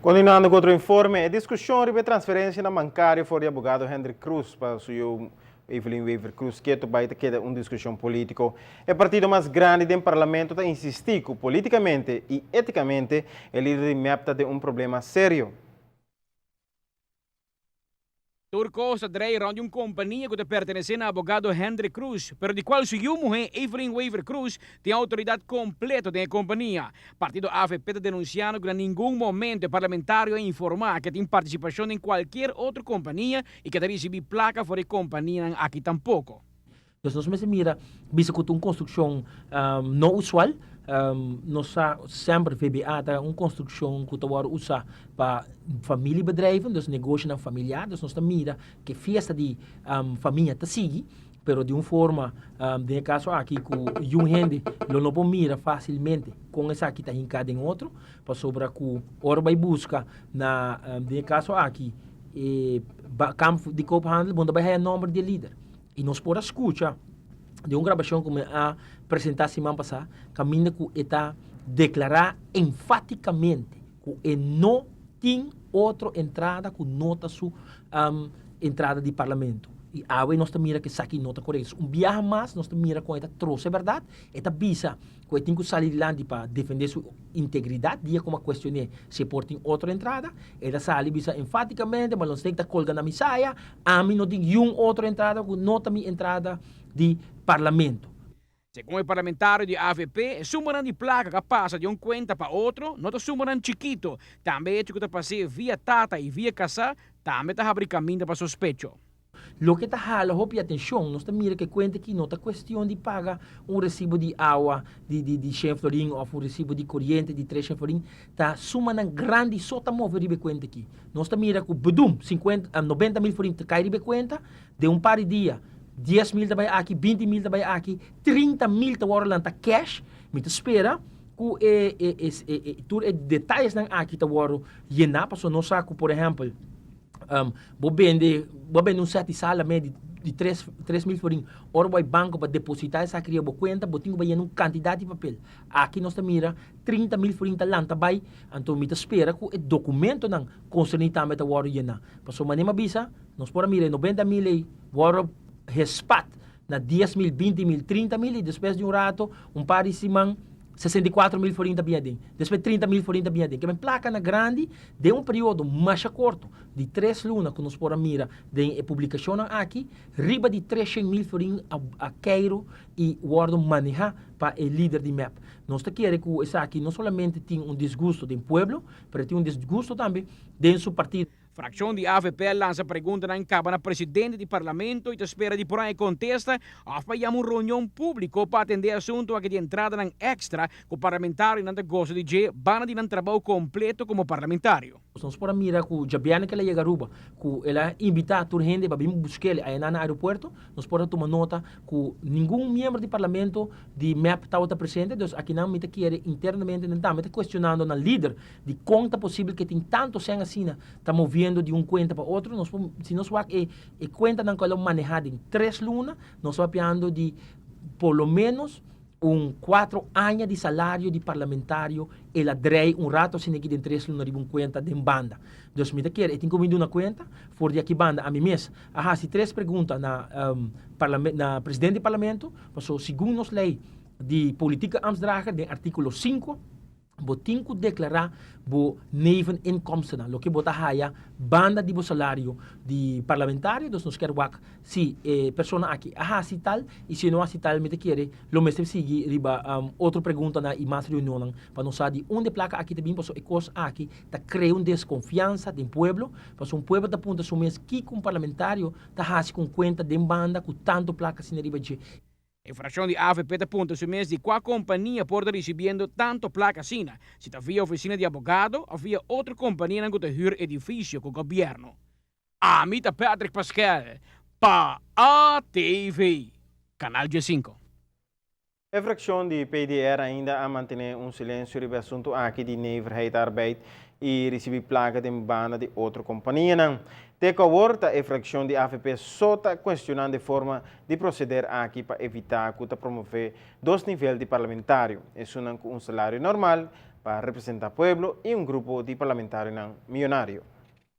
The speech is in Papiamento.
Continuando cu otro informe, e discusion riba e transferencianan bancario for di abogado Hendrik Croes pa su yiu Evelyn Wever Croes keto bay ta keda un discusion politico. E partido mas grandi den parlamento ta insisti cu politicamente y eticamente e lider di mep ta den un problema serio. Tur kos ta drei rond di un kompania ku ta pertenesé na abogado Hendrik Croes, pero di kual su yu muhé Evelyn Wever Croes tin outoridat kompleto den e kompania. Partido avp ta denunsiando ku na ningun momento e parlamentario a informá ku e tin partisipashon den kualkier otro kompania i ku e ta risibí plaka for e kompanianan aki tampoko. Dus nos mester mira bisa ku ta un konstrukshon no usual. Nos sa semper VBA ta un konstrukshon ku ta wòrdu usá pa familiebedrijven, dus negoshonan familiar. Dus nos ta mira ku e fiesta di famia ta sigui, pero di un forma den e kaso aki ku yun hende lo no por mira fásilmente kon esaki ta hinká den otro, pasobra ku ora bai buska na den e kaso aki e Kamer di Koophandel bo no ta bai haya nòmber di e lider. I nos por a skucha den un grabashon ku mi a presentá siman pasá, kaminda ku e ta deklará enfátikamente ku e no tin otro entrada ku no ta su entrada di parlamento. I awe nos ta mira ku esaki no ta korekto. Un biaha mas nos ta mira kon e ta trose bèrdat, e ta bisa ku e tin ku sali dilanti pa defendé su integridat, dia ku mi a kuestion'é si e por tin otro entrada, e ta sali bisa enfátikamente, Balonsteek ta kolga na mi saya, ami no tin yun otro entrada ku no ta mi entrada di parlamento. Segun e parlamentario di avp, e sumanan di plaka ku a pasa di un kuenta pa otro no ta sumanan chikito, tambe e hecho ku ta pas'é via tata i via kasá tambe ta habri kaminda pa sospecho. Loke ta hala hopi atencion, nos ta mira cu e cuenta aki no ta cuestion di paga un recibo di awa di di di shen florin of un recibo di coriente di tres shen florin, ta sumanan grandi so ta move riba e cuenta aki. Nos ta mira cu bedum, cincuenta, 90 mil florin ta cay riba e cuenta, den un par di dia dies mil ta bay aki, binti mil ta bay aki, 30 mil ta worde lanta cash. Mi ta spera cu e e e e tur e detayesnan aki ta worde yena, pasobra nos sa cu por ehempel, Bo bende, bo a bende un set di sala me di di tres 3000 florin. Ora bo bai banco pa deposita esaki riba bo cuenta, bo tin cu bai yena un cantidad di papel. Aki nos ta mira 30,000 florin ta lanta bai, anto mi ta spera cu e documentonan concerni tambe ta wordo yena. Pasobra manera mi a bisa, nos por a mira e 90,000 ey wordo gespat na 10,000, 20,000, 30,000 y despues di un rato, un par di siman, 64,000 florin ta bin aden. Despues 30,000 florin ta bin aden. Ke men plakanan grandi den un periodo masha korto di tres luna ku nos por a mira den e publikashonnan aki, riba di 300,000 florin a a keiru i wòrdu manehá pa e lider di mep. Nos ta kere ku esaki no solamente tin un disgusto den pueblo, pero e tin un disgusto tambe den su partido. Fraccion di avp a lansa preguntanan caba na presidente di Parlamento y ta spera di por haña contesta of pa yama un reunion publico pa atende e asunto aki di entradanan extra cu parlamentarionan ta goza di dje banda di nan trabou completo como parlamentario. Nos por a mira cu djabièrnè cu el a yega Aruba, cu el a invita tur hende pa bin busk'el ayanan na aeropuerto. Nos por a tuma nota cu ningun miembro di Parlamento di mep tabata presente, dus akinan mi ta kere internamente nan tambe ta cuestionando nan lider Di kon ta posibel ke tin tanto sèn asina ta moviendo di un kuenta pa otro? Nos por, si nos wak e e kuentanan ku a lo manehá den tres luna, nos ta papiando di por lo ménos un kuatro aña di salario di parlamentario el a drei un rato asina aki den tres luna riba un kuenta den banda. Dus mi ta kere e tin ku mi duna kuenta for di aki banda. Ami mes a hasi tres pregunta na na presidente di parlamento, pasobra segun nos lei di politieke ambtsdrager den artíkulo sinku, Bo tin ku deklará bo neveninkomstennan, loke bo ta haya banda di bo salario di parlamentario. Dus nos kier wak si e persona aki a hasi tal i si e no hasi tal mi ta kere lo mester sigui riba otro preguntanan i mas reunionnan pa nos sa di unda e plaka aki ta bin pasobra e kos aki ta krea un deskonfiansa den pueblo pasobra un pueblo ta puntra su mes kiko un parlamentario ta hasi ku un kuenta den banda ku tantu plaka asina riba dje. E fraccion di avp ta puntra su mes di cua compania por ta ricibiendo tanto placa asina, si ta via oficina di abogado of via otro companianan cu ta huur edificio cu gobierno. Ami ta Patrick Paskel pa ATV, Canal 15. E fraccion di PDR ainda a mantene un silencio riba e asunto aki di nijverheid arbeid y ricibi placa den banda di otro companianan. Te cu awor ta e fraccion di avp so ta cuestionando e forma di proceder aki pa evita cu ta promove dos nivel di parlamentario, esunnan cu un salario normal. pa representa pueblo y un grupo di parlamentarionan miyonario.